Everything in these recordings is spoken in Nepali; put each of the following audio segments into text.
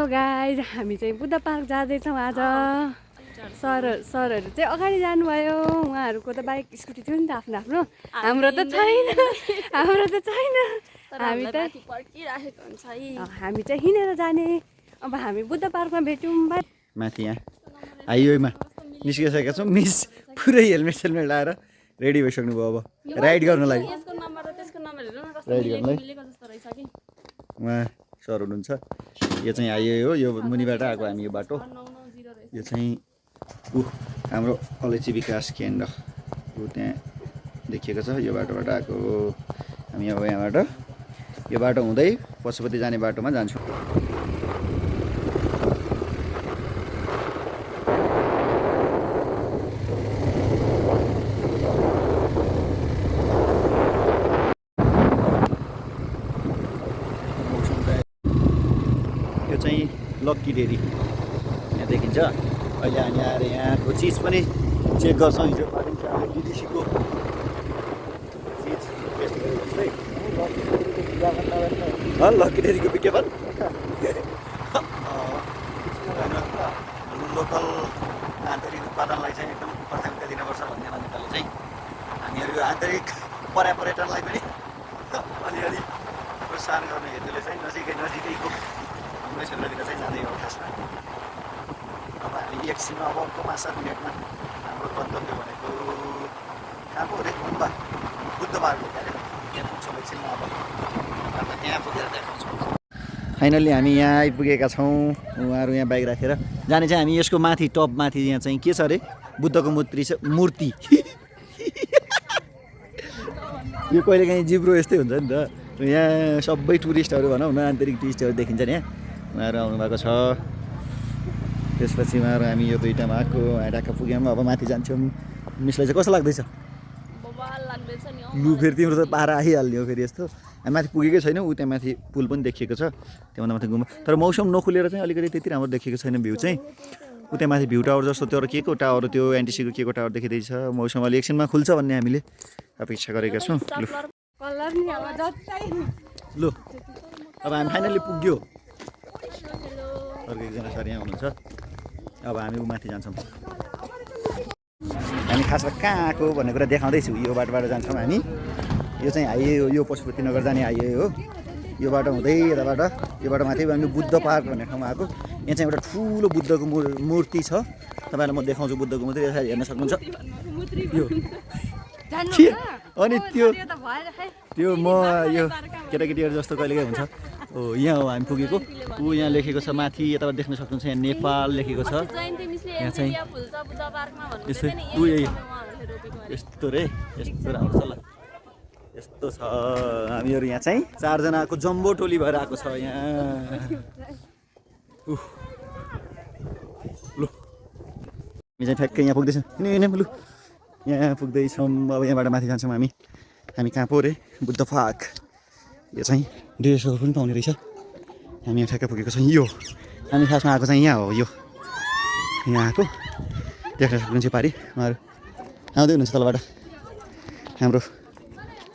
हेलो गाइज, हामी चाहिँ बुद्ध पार्क जाँदैछौँ आज। सरहरू चाहिँ अगाडि जानुभयो। उहाँहरूको त बाइक स्कुटी थियो नि त आफ्नो आफ्नो। हाम्रो त छैन। हामी चाहिँ हिँडेर जाने। अब हामी बुद्ध पार्कमा भेट्यौँ। माथि यहाँ हाइवेमा निस्किसकेका छौँ। मिस पुरै हेलमेट सेलमेट लाएर रेडी भइसक्नु भयो अब राइड गर्नलाई। उहाँ सर हुनुहुन्छ। यो चाहिँ हाइवे हो, यो मुनिबाट आएको हामी यो बाटो। यो चाहिँ हाम्रो अलैँची विकास केन्द्र त्यहाँ देखिएको छ। यो बाटोबाट आएको हामी अब यहाँबाट यो बाटो हुँदै पशुपति जाने बाटोमा जान्छौँ। यो चाहिँ लक्की डेरी यहाँ देखिन्छ। अहिले हामी आएर यहाँको चिज पनि चेक गर्छौँ। हिजो पाइन्छ डिडिसीको चिज टेस्ट गरेको जस्तै। लक्की डेरीको विज्ञापन लोकल आन्तरिक उत्पादनलाई चाहिँ एकदम प्राथमिकता दिनुपर्छ भन्ने मान्यताले चाहिँ हामीहरू यो आन्तरिक पर्यटनलाई पनि अलिअलि प्रोत्साहन गर्ने हेतुले चाहिँ नजिकैको हाम्रो क्षेत्रतिर चाहिँ जाँदै हो। खासमा अब हामी एकछिनमा अब 5-7 मिनटमा हाम्रो गन्तव्य भनेको कहाँ पो रे गुम्बा बुद्ध पार्क हो। त्यहाँ पुग्छौँ एकछिनमा। अब त्यहाँ पुगेर देखाउँछौँ। फाइनल्ली हामी यहाँ आइपुगेका छौँ। उहाँहरू यहाँ बाइक राखेर जाने चाहिँ हामी यसको माथि टप माथि यहाँ चाहिँ के छ अरे बुद्धको मूर्ति यो कहिलेकाहीँ जिब्रो यस्तै हुन्छ नि त। यहाँ सबै टुरिस्टहरू भनौँ न, आन्तरिक टुरिस्टहरू देखिन्छ नि। यहाँ उहाँहरू आउनुभएको छ। त्यसपछि उहाँहरू हामी यो दुईटामा आएको ढाका पुग्यौँ। अब माथि जान्छौँ। मिसलाई चाहिँ कस्तो लाग्दैछ? लु फेरि तिम्रो त पारा आइहाल्यो फेरि यस्तो। हामी माथि पुगेकै छैनौँ। ऊ त्यहाँ माथि पुल पनि देखिएको छ। त्योभन्दा माथि गुम्बा, तर मौसम नखुलेर चाहिँ अलिकति त्यति राम्रो देखिएको छैन भ्यू चाहिँ। ऊ त्यहाँ माथि भ्यू टावर जस्तो त्यो के को टावर, त्यो एनटिसीको के को टावर देखिँदैछ। मौसम अलि एकछिनमा खुल्छ भन्ने हामीले अपेक्षा गरेका छौँ। लु अब हामी फाइनल्ली पुग्यो। अर्को एकजना सर यहाँ हुनुहुन्छ। अब हामी माथि जान्छौँ। हामी खासमा कहाँ आएको भन्ने कुरा देखाउँदैछु। यो बाटोबाट जान्छौँ हामी। यो चाहिँ हाइवे हो, यो पशुपतिनगर जाने हाइवे हो। यो बाटो हुँदै यताबाट यो बाटो माथि हामी बुद्ध पार्क भन्ने ठाउँमा आएको। यहाँ चाहिँ एउटा ठुलो बुद्धको मूर्ति छ। तपाईँलाई म देखाउँछु बुद्धको मूर्ति। यसरी हेर्न सक्नुहुन्छ यो। अनि त्यो म यो केटाकेटीहरू जस्तो कहिलेकाहीँ हुन्छ। हो यहाँ हो हामी पुगेको। ऊ यहाँ लेखेको छ माथि यताबाट देख्न सक्नुहुन्छ। यहाँ नेपाल लेखेको छ। यहाँ चाहिँ यस्तो यस्तो रे यस्तो राम्रो छ। ल यस्तो छ। हामीहरू यहाँ चाहिँ 4 जनाको जम्बो टोली भएर आएको छ यहाँ। लु हामी चाहिँ ठ्याक्कै यहाँ पुग्दैछौँ। लु यहाँ पुग्दैछौँ। अब यहाँबाट माथि जान्छौँ हामी। हामी कहाँ पो रे बुद्ध पार्क। यो चाहिँ ड्रेसहरू पनि पाउने रहेछ। हामी यहाँ ठ्याक्कै पुगेको छौँ। यो हामी खासमा आएको चाहिँ यहाँ हो। यो यहाँ आएको देख्न सक्नुहुन्छ पारि। उहाँहरू आउँदै हुनुहुन्छ तलबाट। हाम्रो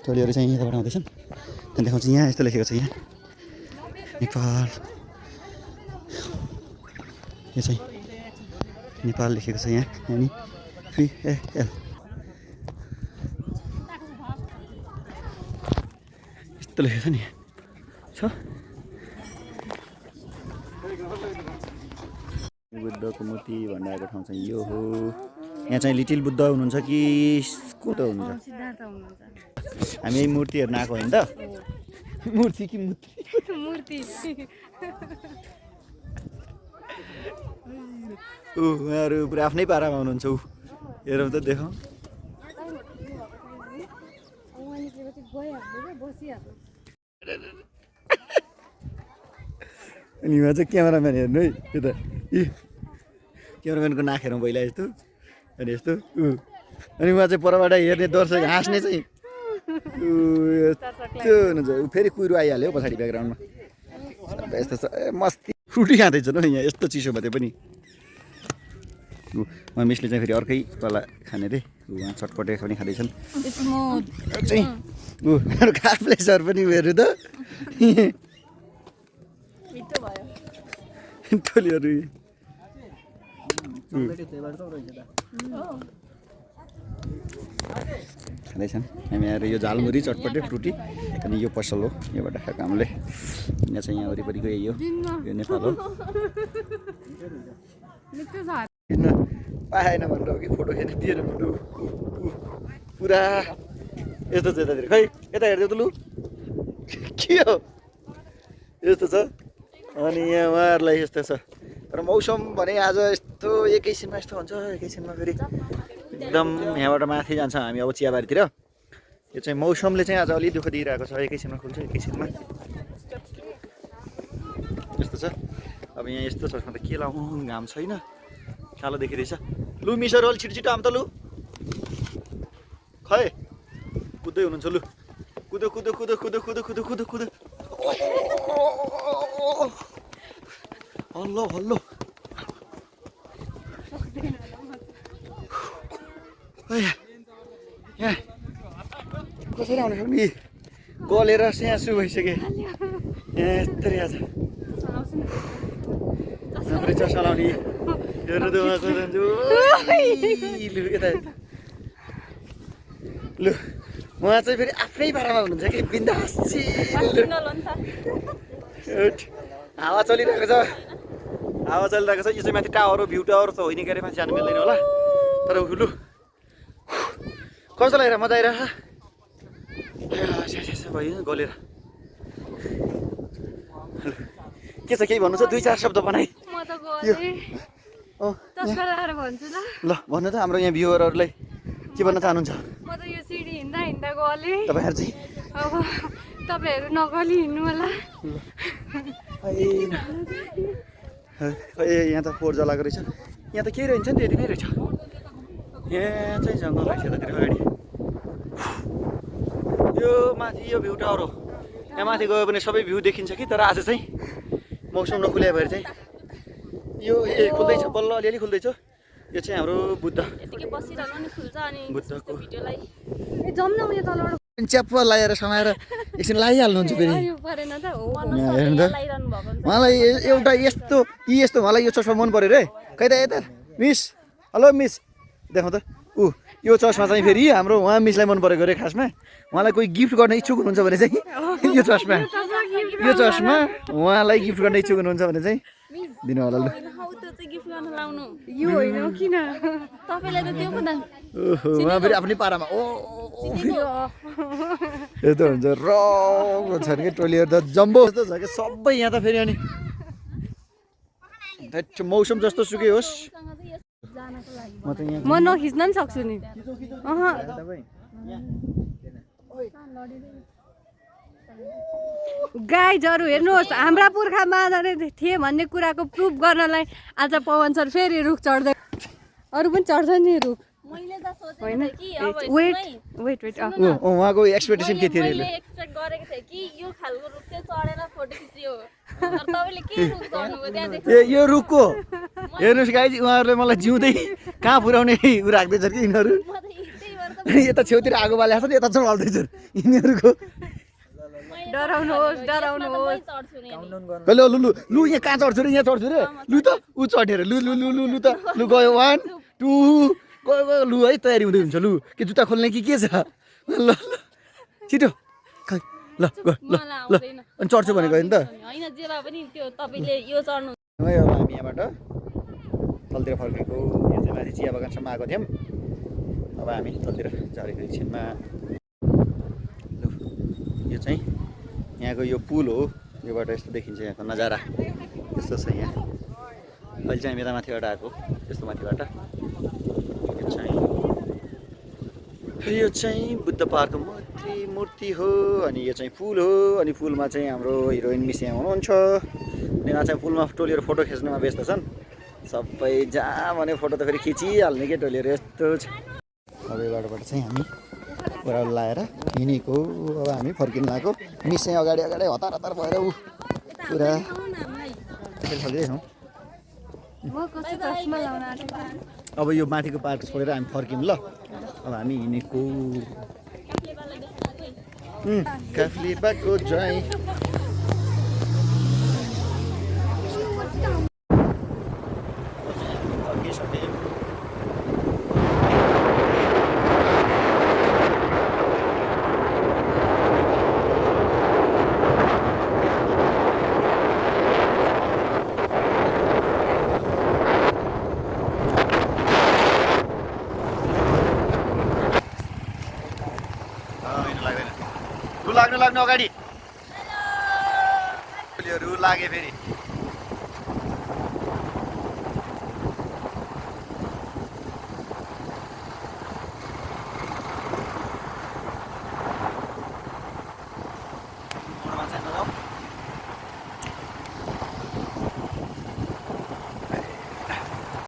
टोलीहरू चाहिँ यताबाट आउँदैछन्। त्यहाँ देखाउँछु। यहाँ यस्तो लेखेको छ यहाँ नेपाल। यो चाहिँ नेपाल लेखेको छ यहाँ। अनि FEL यस्तो लेखेको छ नि छ। बुद्धको मूर्ति भन्ने आएको ठाउँ चाहिँ यो हो। यहाँ चाहिँ लिटिल बुद्ध हुनुहुन्छ कि को त हुनुहुन्छ? हामी यही मूर्ति हेर्न आएको होइन त? मूर्ति कि मूर्ति उहाँहरू पुरा आफ्नै पारामा हुनुहुन्छ। ऊ हेरौँ त देखाउँ। अनि उहाँ चाहिँ क्यामेराम्यान हेर्नु है। त्यो त क्यामेराम्यानको नाक हेरौँ पहिला यस्तो अनि यस्तो। अनि उहाँ चाहिँ परबाट हेर्ने दर्शक हाँस्ने चाहिँ यस्तो हुनुहुन्छ। फेरि कुहिरो आइहाल्यो पछाडि ब्याकग्राउन्डमा। यस्तो छ मस्ती। फ्रुटी खाँदैछ न यहाँ यस्तो चिसो भयो पनि। उहाँ मिसले चाहिँ फेरि अर्कै तला खाने रे। उहाँ चटपटे पनि खाँदैछन्। चाहिँ काफ्ले सर पनि हेर्नु त। टोलीहरू खाँदैछन् हामी आएर यो झालमुरी चटपटे फ्रुटी अनि यो पसल हो योबाट खाएको हामीले यहाँ चाहिँ यहाँ वरिपरिको यही हो यो नेपाल हो किन पाएन भनेर हो कि फोटो खेल्नु दिएन फोटो पुरा यस्तो छ यतातिर खै यता हेर्दै त लु के हो यस्तो छ अनि यहाँ उहाँहरूलाई यस्तो छ तर मौसम भने आज यस्तो एकैछिनमा यस्तो हुन्छ एकैछिनमा फेरि एकदम यहाँबाट माथि जान्छ हामी अब चियाबारीतिर यो चाहिँ मौसमले चाहिँ आज अलि दुःख दिइरहेको छ एकैछिनमा खुल्छ एकैछिनमा यस्तो छ अब यहाँ यस्तो छ त के लाउँ घाम छैन कालो देखिँदैछ लु मिसहरू अलि छिटो छिटो आम त लु खै कुद्दै हुनुहुन्छ लु कुदो कुदो कुदो कुदो कुदो कुदो कुदो कुदो हल्लो हल्लो यहाँ कसरी आउनु सक्ने गलेर स्यासु भइसक्यो यहाँ यस्तरी आज हाम्रो चस्मा लाउने हेर्नु त लु यता लु उहाँ चाहिँ फेरि आफ्नै पारामा हुनुहुन्छ कि बिन्दास हावा चलिरहेको छ हावा चलिरहेको छ यो चाहिँ माथि टावर हो भ्यू टावर त होइन के अरे माथि जानु मिल्दैन होला तर लु कस्तो लागेर मजा आइरहेको भयो गलेर के छ केही भन्नु छ 2-4 शब्द बनाइ ल भन्नु त हाम्रो यहाँ भ्युअरहरूलाई के भन्न चाहनुहुन्छ म त यो सिडी हिँड्दा हिँड्दा गलेँ तपाईँहरू चाहिँ अब तपाईँहरू नगली हिँड्नु होला यहाँ त फोहोर जलाएको रहेछ यहाँ त केही रहन्छ नि यति नै रहेछ यहाँ चाहिँ जङ्गल रहेछ यतातिर अगाडि यो माथि यो भ्यू टावर हो यहाँ माथि गयो भने सबै भ्यू देखिन्छ कि तर आज चाहिँ मौसम नखुल्या भएर चाहिँ यो खुल्दैछ बल्ल अलिअलि खुल्दैछ यो चाहिँ हाम्रो बुद्धको च्याप्प लगाएर समाएर एकछिन लगाइहाल्नुहुन्छ फेरि हेर्नु त मलाई एउटा यस्तो मलाई यो चस्मा मन पऱ्यो रे खै त यता मिस हेलो मिस देखाउँ त यो चस्मा चाहिँ फेरि हाम्रो उहाँ मिसलाई मन परेको रे खासमा उहाँलाई कोही गिफ्ट गर्न इच्छुक हुनुहुन्छ भने चाहिँ यो चस्मा उहाँलाई गिफ्ट गर्न इच्छुक हुनुहुन्छ भने चाहिँ दिनु होला लु यो होइन किन उहाँ फेरि आफ्नै पारामा यस्तो हुन्छ रको छ कि टोलीहरू त जम्बो जस्तो छ कि सबै यहाँ त फेरि अनि मौसम जस्तो सुकै होस् म नखिच्न पनि सक्छु नि गाइजहरू हेर्नुहोस् हाम्रा पुर्खा मादरे थिए भन्ने कुराको प्रुफ गर्नलाई आज पवन सर फेरि रुख चढ्दै अरू पनि चढ्छ नि रुख होइन वेट उहाँको एक्सपेक्टेसन के थियो एक्सपेक्ट गरेको थिएँ कि यो खालको रुख चाहिँ चढेर फोटो खिच्यो तर तपाईँले के रुख चढ्नुभयो त्यहाँ देख्नु यो रुखको हेर्नुहोस् गाइज उहाँहरूले मलाई जिउँदै कहाँ पुर्याउने उ राख्दैछ कि यिनीहरू यता छेउतिर आगो बालेको छ नि यता चढाउँदैछ यिनीहरूको डराउनुहोस् लु लु लु लु यहाँ कहाँ चढ्छु रे यहाँ चढ्छु रे लु त ऊ चढेर लु लु लु लु लु त लु गयो 1 2 गयो लु है तयारी हुँदै हुन्छ लु के जुत्ता खोल्ने कि के छ ल ल छिटो खै ल ल ल अनि चढ्छु भनेको होइन त होइन जे भए पनि त्यो तपाईँले यो चढ्नु हामी यहाँबाट तलतिर फर्केको यो चाहिँ माथि चिया बगानसम्म आएको थियौँ अब हामी तलतिर झरेको एकछिनमा लु यो चाहिँ यहाँको यो पुल हो योबाट यस्तो देखिन्छ यहाँको नजारा यस्तो छ यहाँ अहिले चाहिँ हामी यता माथिबाट आएको यस्तो माथिबाट यो चाहिँ बुद्ध पार्कको मूर्ति हो अनि यो चाहिँ पुल हो अनि पुलमा चाहिँ हाम्रो हिरोइन मिस यहाँ हुनुहुन्छ अनि उहाँ चाहिँ पुलमा टोलीहरू फोटो खिच्नुमा व्यस्त छन् सबै जहाँ भने फोटो त फेरि खिचिहाल्ने के टोलीहरू यस्तो छ अब यो बाटोबाट चाहिँ हामी ओह्रालो लाएर हिँडेको अब हामी फर्किनु लागेको मिस चाहिँ अगाडि हतार हतार भएर ऊ पुरा छौँ अब यो माथिको पार्क छोडेर हामी फर्क्यौँ ल अब हामी हिँडेको काफले बाको जाई लाग्नु अगाडि फुलीहरू लागे फेरि